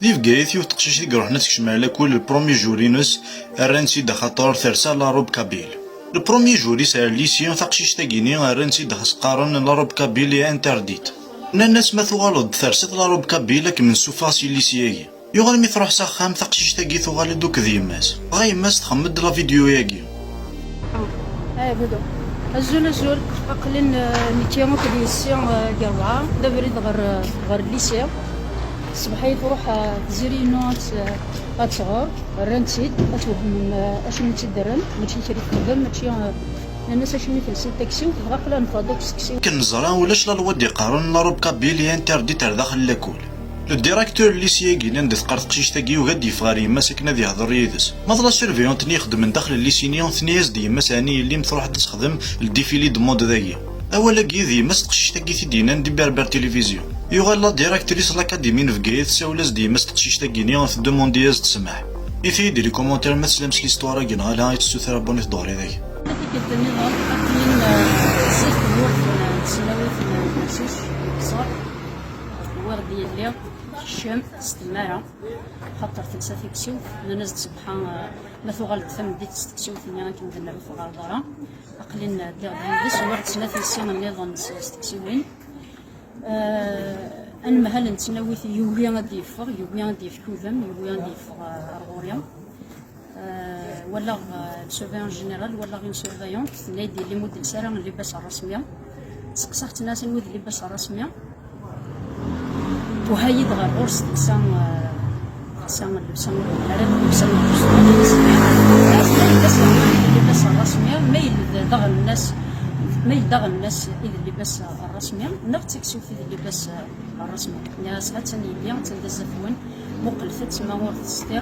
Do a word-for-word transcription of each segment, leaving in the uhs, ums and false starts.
Di Bgayet, yiwet teqcict i iruḥen ad tekcem ar lakul, le premier jour-ines rran-tt-id axaṭer tersa la robe kabyle. Le premier jour-is ar lycée, taqcict-agi-ni rran-tt-id xas qqaren la robe kabyle est interdite. Nnan-as ma tuɣaleḍ-d tersiḍ la robe kabyle ad kem-nsuffeɣ si lycée-agi. Yuɣal mi truḥ s axxam, taqcict-agi tuɣal-d akked yemma-s. Dɣa yemma-s txemmem-d la vidéo-agi. Azul, azul. Aql-in, eh, nekki akked yessi, eh, deg rebɛa, d abrid ɣer, eh, ɣer lycée. Ṣṣbeḥ-agi truḥ, eh, tziri-inu ad, eh, ad tɣer, rran-tt-id, ad twehmem, eh, acu i tt-id-rran, mačči kra i texdem, mačči, eh, nnan-as acimi telsa taksiwt, dɣa aql-aɣ neffeɣ-d akk s taksiwt. Akken neẓra, ulac la loi d-iqqaren la robe kabyle est interdite ar daxel n lakul. Le directeur n lycée-agi, anda teqqar teqcict-agi, yugi ad d-yeffeɣ ɣer yemma-s akken ad yehḍer yid-s. Ma d la surveillante-nni ixeddmen daxel n lycée-nni, tenna-yas-d yemma-s ɛni yelli-m truḥ ad texdem le défilé de mode dagi. Awal-agi d yemma-s teqcict-agi t-id-yennan di Berbère Télévision. Yuɣal la directrice n l'académie n Bgayet tessawel-as-d yemma-s teqcict-agi-nni, tdemandi-yas-d ssmaḥ. Nitni-d les commentaires, ma teslam s l'histoire-agi neɣ ala, i tessuter abonné-d ɣur-i dagi. Tikkelt nniḍen, aql-in, eh, seg tmurt n tesnawit n Msec, Qṣer, wwiɣ-d yelli, tekcem s tmara, xaṭer telsa taksiwt, nnan-as-d ṣṣbeḥ-a, eh, ma tuɣal-d tameddit s teksiwt-nni akken d-nerret ɣer berra. Aql-in, eh, ddiɣ-d yid-s, wwiɣ-d snat yessi nniḍen s, s teksiwin. Eh, anemhal n tesnawit yugi ad d-yeffeɣ, yugi ad d-yefk udem, yugi ad d-yeffeɣ, eh, ar ɣur-i. Eh, walaɣ, eh, le surveillant général, walaɣ une surveillante, tenna-yi-d yelli-m ur d-telsi ara llibas rrasmi. Seqsaɣ-tt, nniɣ-as anwa i d llibas rrasmi. Tuha-yi-d ɣer ɣur-s, telsa, eh, telsa llebsa ur yelli ara d llebsa n rrasmi. Nniɣ-as ma yelli-s llibas rrasmi, ma yella d aɣelnas, ma yella d aɣelnas i d llibas rrasmi, neɣ d taksiwt i d llibas rrasmi. Nniɣ-as ha-tt-an yelli, attan d azaf-wen, muqlet-tt ma ur testɛi.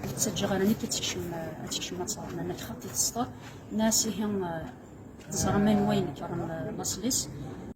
Ur ttaǧǧaɣ ara nekk ad tekcem, ad tekcem ad tẓer, meɛna xaṭi testɛi. Nniɣ-as ihi, eh, teẓram anwa inekren, eh, laṣel-is.